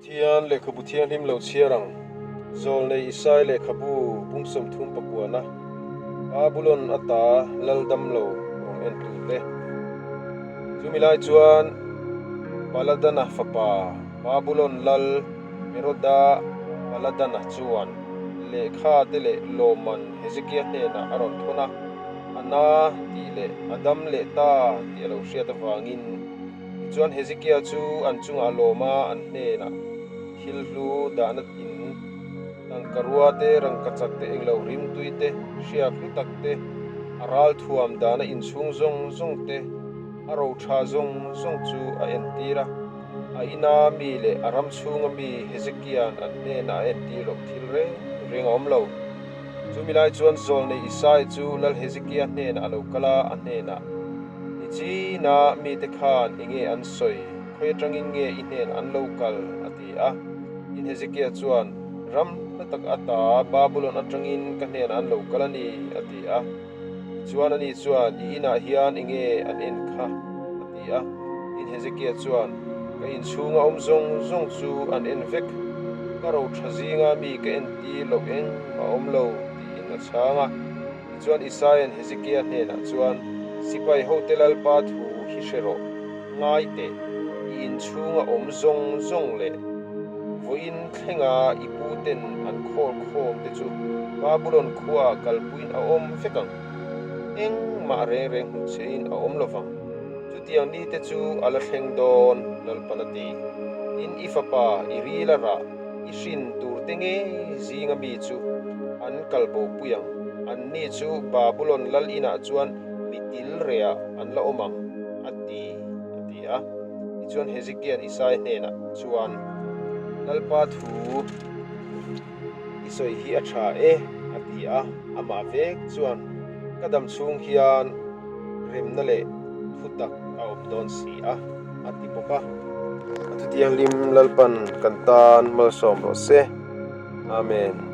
Pathian lehkhabu thianghlim lo chhiar ang. Zawlnei Isai lehkhabu pum 30 pakuana Babulon ata lal dam lo rawn en tute. Chumi lai chuan Baladana fapa Babulon lal Meroda Baladana chuan lehkha te leh lawmman Hezekia hnenah a rawn thawn a, a na tih leh a dam leh ta tih a lo hriat avangin. Tichuan Hezekia chu an chungah a lawm a, an hnenah thil hlu dahna in tangka rua te, rangka chak te, englo rimtui te, hriak hlu tak te, a ral thuam dahna inchhung zawng zawng te, a ro tha zawng zawng chu a entir a. A ina mi leh a ram chhunga mi Hezekia'n an hnenah a entir loh thil reng reng a awm lo. Chumi lai chuan Zawlnei Isai chu Lal Hezekia hnenah a lo kal a, a hnenah, Nichina mite khan enge an sawi? Khawi atangin nge i hnenah an lo kal? a ti a. Tin, Hezekia chuan, Ram hla tak ata Babulon atangin ka hnenah an lo kal a ni, a ti a. Tichuan ani chuan, I inah hian enge an en kha? a ti a. Tin, Hezekia chuan, Ka inchhunga awm zawng zawng chu an en vek. Ka ro tha zinga mi ka en tir loh engmah a awm lo, tiin a chhang a. Tichuan Isaia'n Hezekia hnenah chuan, Sipai hote Lalpa thu hi hre rawh. Ngai teh, i inchhunga awm zawng zawng leh vawiin thlenga i puten an khawl khawm te chu Babulon khuaah kalpuiin a awm vek ang. Engmah reng reng hmuh chein a awm lo vang. Chutiang ni te chu a la thleng dawn, Lalpan a ti. Tin, i fapa, i ril a rah, i hrin tur te ngei zinga mi chu an kal bopui ang. Anni chu Babulon lal inah chuan mi til rehah an la awm ang, a ti, a ti a. Tichuan Hezekia'n Isai hnenah chuan, Lalpa thu i sawi hi a tha e, a ti a. Amah vek chuan, Ka dam chhung hian remna leh thu tak a awm dawn si a, a ti bawk a. A thutianghlim Lalpan kan tan malsawm rawh se. Amen.